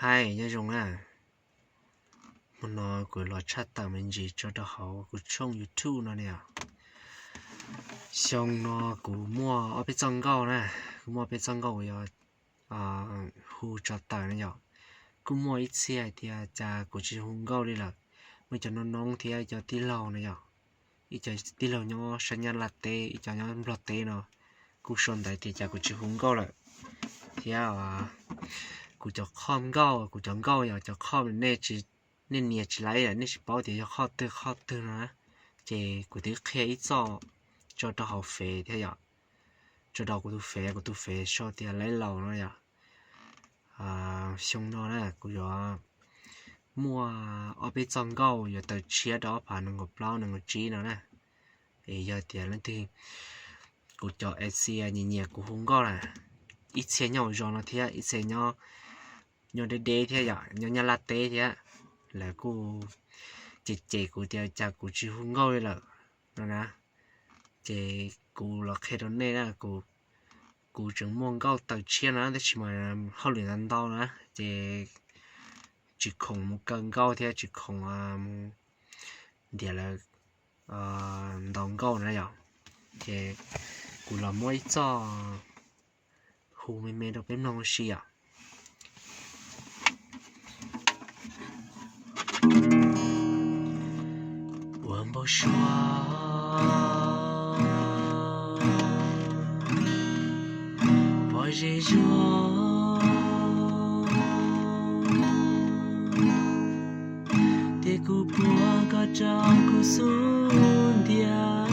Hais nyob zoo na, hmo no kuv los tshaj tawm me ntsis tso rau hauv kuv tshooj YouTube no na yom. Xyoo no kuv muaj ob peb txoj nkauj na, kuv muaj ob peb txoj nkauj uas yuav hu tso tawm na yom. Kuj muaj ib txhia hais tias cas kuv tsis hu nkauj li lawm, muaj cov noob noob thiab ib co tij laug na yom, ib co tij laug nyob sab Nyab Laj teb, ib co nyob Nplog teb no, kuj sau ntawv tias cas kuv tsis hu nkauj lawm. Thiab kuv cov qhov nkauj, kuv cov nkauj yog cov qhov nej, nej nias tsis laib, nej tsis paub tias yog qhov twg qhov twg no na, ces kuv twb qhia ib txoj tso rau hauv fev thiab yom, tso rau kuv tus fev, kuv tus fev sau tias Laib Laus no yom. Xyoo no na kuv yuav muaj ob peb txoj nkauj yuav tawm tshiab rau ob phav nees nkaum plaub nees nkaum tsib no na. Es yog tias leej twg, kuv cov Asia nyiam nyiam kuv hu nkauj na, ib txhia nyob hauv zos no thiab ib txhia nyob deb deb thiab yom, nyob Nyab Laj teb thiab, lawv kuj cem cem kuv tias cas kuv tsis hu nkauj li lawm no na. Ces kuv los qhia rau nej na, kuv tseem muaj nkauj tawm tshiab no tab sis mas hauj lwm ntau ntau na, ces tsis khoom mus kaw nkauj thiab tsis khoom mus ntiav lawv ntaus nkauj na yom. Ces kuv los muab ib txoj hu me me rau peb mloog ua si yom. Ua npau suav pom ze zuag, tias kuv puas koj rau kuv xub ntiag.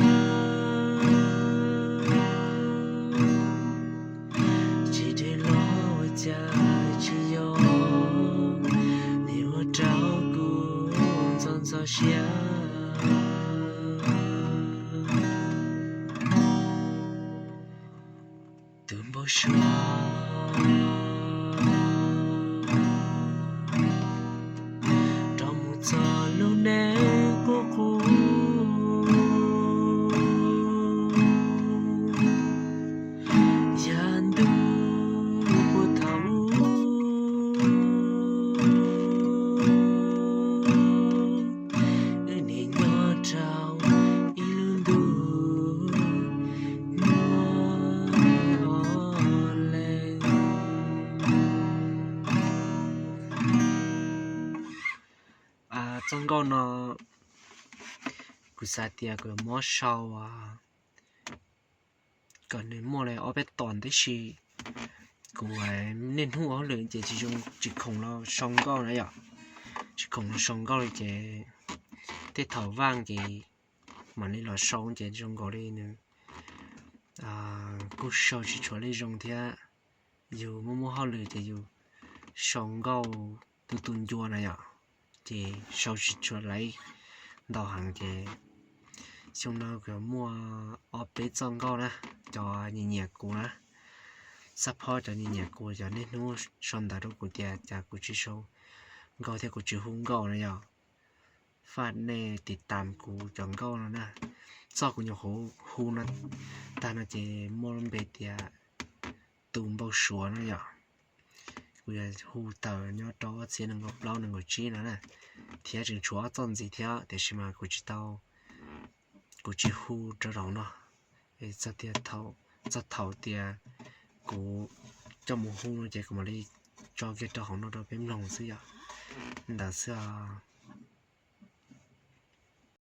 Tsis dheev los ua cas tsis yog, nws ua rau kuv ntxhov ntxhov siab. Tus npau suav rov mus txog lub neej qub qub, yav ntuj puag thaum ub, wb niaj nyob rau ib lub ntuj muaj leej. Txoj nkauj no kuv xav tias kuv yuav muab sau kom nws muaj li ob peb tom tab sis kuv niaj hnub ua hauj lwm ces tsis zoo, tsis khoom los sau nkauj na yom. Tsis khoom los sau nkauj li ces tej thaum vaj ces mam li los sau ces zoo nkaus li nws kuj sau tsis tshua li zoo thiab. Yus muaj muaj hauj lwm ces yus sau nkauj tu tu ncua na yom, ces sau tsis tshua laib ntau heev ces xyoo no kuv muaj ob peb txoj nkauj na, cov nyiam nyiam kuv na, xab phob cov nyiam nyiam kuv cov niaj hnub sau ntawv rau kuv tias cas kuv tsis sau nkauj thiab kuv tsis hu nkauj na yom. Faj nej tiv tam kuv cov nkauj no na. Txoj kuv nyuam qhuav hu no tag no ces muaj lub npe tias tus npau suav no yom. Kuv yuav hu tawm nyob rau ob txhiab nees nkaum plaub nees nkaum tsib no na, thiab tseem tshuav ob txoj ntxiv thiab tiam sis mas kuv tsis tau, kuv tsis hu rau hauv no. Txog tias, txog thaum tias kuv coj mus hu no ces kuv mam li tso kiag rau hauv no rau peb mloog xwb yom. Ntawd xwb os.